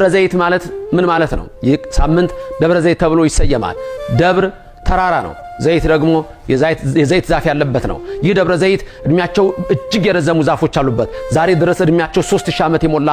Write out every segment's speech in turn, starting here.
ዘይት ማለት ምን ማለት ነው? ይህ ሳምንት ደብረ ዘይት ተብሎ ይሰየማል። ደብር ተራራ ነው። ዘይት ደግሞ የዘይት ዛፍ ያለበት ነው። ይህ ደብረ ዘይት እድሜያቸው እጅግ የረዘሙ ዛፎች አሉበት። ዛሬ ድረስ እድሜያቸው 3000 ዓመት የሞላ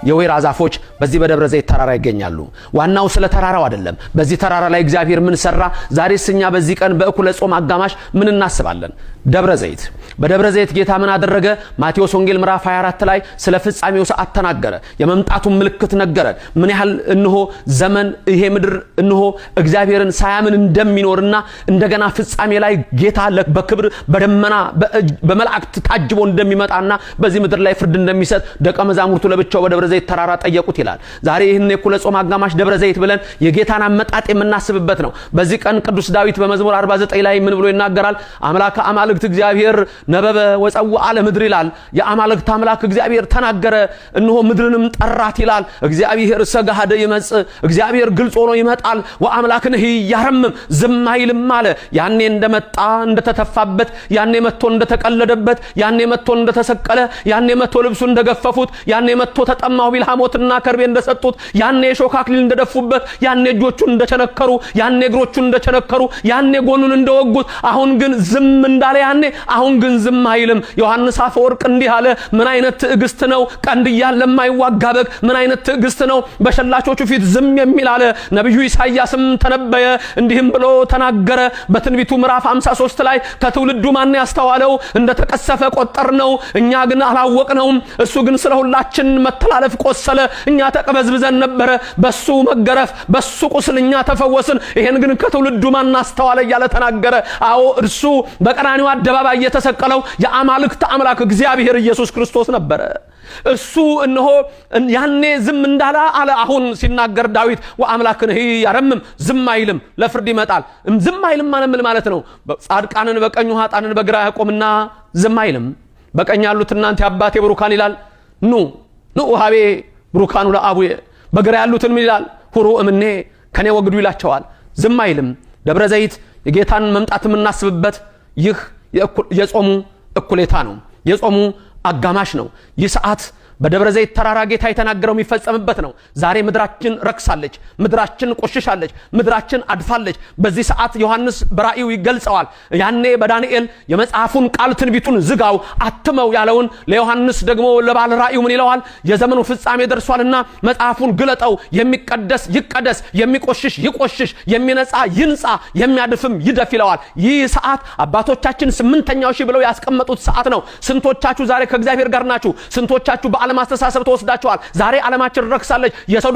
የወይራ ዛፎች በዚህ በደብረ ዘይት ተራራ ይገኛሉ። ዋናው ስለ ተራራው አይደለም። በዚህ ተራራ ላይ እግዚአብሔር ምን ሰራ? ዛሬስ እኛ በዚህ ቀን በእኩለ ጾም አጋማሽ ምን እናስባለን? ደብረ ዘይት። በደብረ ዘይት ጌታ ምን አደረገ? ማቴዎስ ወንጌል ምዕራፍ 24 ላይ ስለ ፍጻሜው ሰዓት ተናገረ። የመምጣቱን ምልክት ነገረ። ምን ያህል እነሆ ዘመን ይሄ ምድር እነሆ እግዚአብሔርን ሳያምን እንደሚኖርና እንደገና ፍጻሜ ላይ ጌታ በክብር በደመና በመላእክት ታጅቦ እንደሚመጣና በዚህ ምድር ላይ ፍርድ እንደሚሰጥ ደቀ መዛሙርቱ ለብቻው በደብረ ዘይት ተራራ ጠየቁት ይላል። ዛሬ ይህን የእኩለ ጾም አጋማሽ ደብረ ዘይት ብለን የጌታን አመጣጥ የምናስብበት ነው። በዚህ ቀን ቅዱስ ዳዊት በመዝሙር 49 ላይ ምን ብሎ ይናገራል? አምላከ አማልክት እግዚአብሔር ነበበ ወፀውአ ለምድር ይላል። የአማልክት አምላክ እግዚአብሔር ተናገረ፣ እነሆ ምድርንም ጠራት ይላል። እግዚአብሔር ሰጋሃደ ይመጽእ፣ እግዚአብሔር ግልጽ ሆኖ ይመጣል። ወአምላክንህ ያረምም፣ ዝም አይልም አለ። ያኔ እንደመጣ እንደተተፋበት፣ ያኔ መጥቶ እንደተቀለደበት፣ ያኔ መጥቶ እንደተሰቀለ፣ ያኔ መጥቶ ልብሱ እንደገፈፉት፣ ያኔ መጥቶ ተጠማሁ ቢል ሐሞትና ከርቤ እንደሰጡት፣ ያኔ የሾህ አክሊል እንደደፉበት፣ ያኔ እጆቹን እንደቸነከሩ፣ ያኔ እግሮቹን እንደቸነከሩ፣ ያኔ ጎኑን እንደወጉት፣ አሁን ግን ዝም እንዳለ ያኔ አሁን ግን ዝም አይልም። ዮሐንስ አፈወርቅ እንዲህ አለ፣ ምን አይነት ትዕግስት ነው? ቀንድ እያለ የማይዋጋ በግ ምን አይነት ትዕግስት ነው? በሸላቾቹ ፊት ዝም የሚል አለ። ነቢዩ ኢሳይያስም ተነበየ፣ እንዲህም ብሎ ተናገረ። በትንቢቱ ምዕራፍ 53 ላይ ከትውልዱ ማን ያስተዋለው? እንደተቀሰፈ ቆጠር ነው፣ እኛ ግን አላወቅነውም። እሱ ግን ስለ ሁላችን መተላለፍ ቆሰለ፣ እኛ ተቅበዝብዘን ነበረ። በሱ መገረፍ በሱ ቁስል እኛ ተፈወስን። ይሄን ግን ከትውልዱ ማን አስተዋለ እያለ ተናገረ። አዎ እርሱ በቀራንዮ አደባባይ የተሰቀለው የአማልክት አምላክ እግዚአብሔር ኢየሱስ ክርስቶስ ነበረ። እሱ እነሆ ያኔ ዝም እንዳለ አለ። አሁን ሲናገር ዳዊት ወአምላክንህ ያረምም፣ ዝም አይልም፣ ለፍርድ ይመጣል። ዝም አይልም ማለት ምን ማለት ነው? ጻድቃንን በቀኙ ኃጥአንን በግራ ያቆምና ዝም አይልም። በቀኝ ያሉት እናንተ የአባቴ ብሩካን ይላል፣ ኑ ንዑ ኀቤየ ቡሩካኑ ለአቡየ። በግራ ያሉትን ምን ይላል? ሑሩ እምኔየ፣ ከኔ ወግዱ ይላቸዋል። ዝም አይልም። ደብረ ዘይት የጌታን መምጣት የምናስብበት ይህ የጾሙ እኩሌታ ነው። የጾሙ አጋማሽ ነው። ይህ ሰዓት በደብረ ዘይት ተራራ ጌታ የተናገረው የሚፈጸምበት ነው። ዛሬ ምድራችን ረክሳለች፣ ምድራችን ቆሽሻለች፣ ምድራችን አድፋለች። በዚህ ሰዓት ዮሐንስ በራእዩ ይገልጸዋል። ያኔ በዳንኤል የመጽሐፉን ቃል ትንቢቱን ዝጋው አትመው ያለውን ለዮሐንስ ደግሞ ለባለ ራእዩ ምን ይለዋል? የዘመኑ ፍጻሜ ደርሷልና መጽሐፉን ግለጠው፣ የሚቀደስ ይቀደስ፣ የሚቆሽሽ ይቆሽሽ፣ የሚነጻ ይንጻ፣ የሚያድፍም ይደፍ ይለዋል። ይህ ሰዓት አባቶቻችን 8ኛው ሺህ ብለው ያስቀመጡት ሰዓት ነው። ስንቶቻችሁ ዛሬ ከእግዚአብሔር ጋር ናችሁ? ስንቶቻችሁ በዓለም አስተሳሰብ ተወስዳችኋል? ዛሬ ዓለማችን ረክሳለች። የሰዶም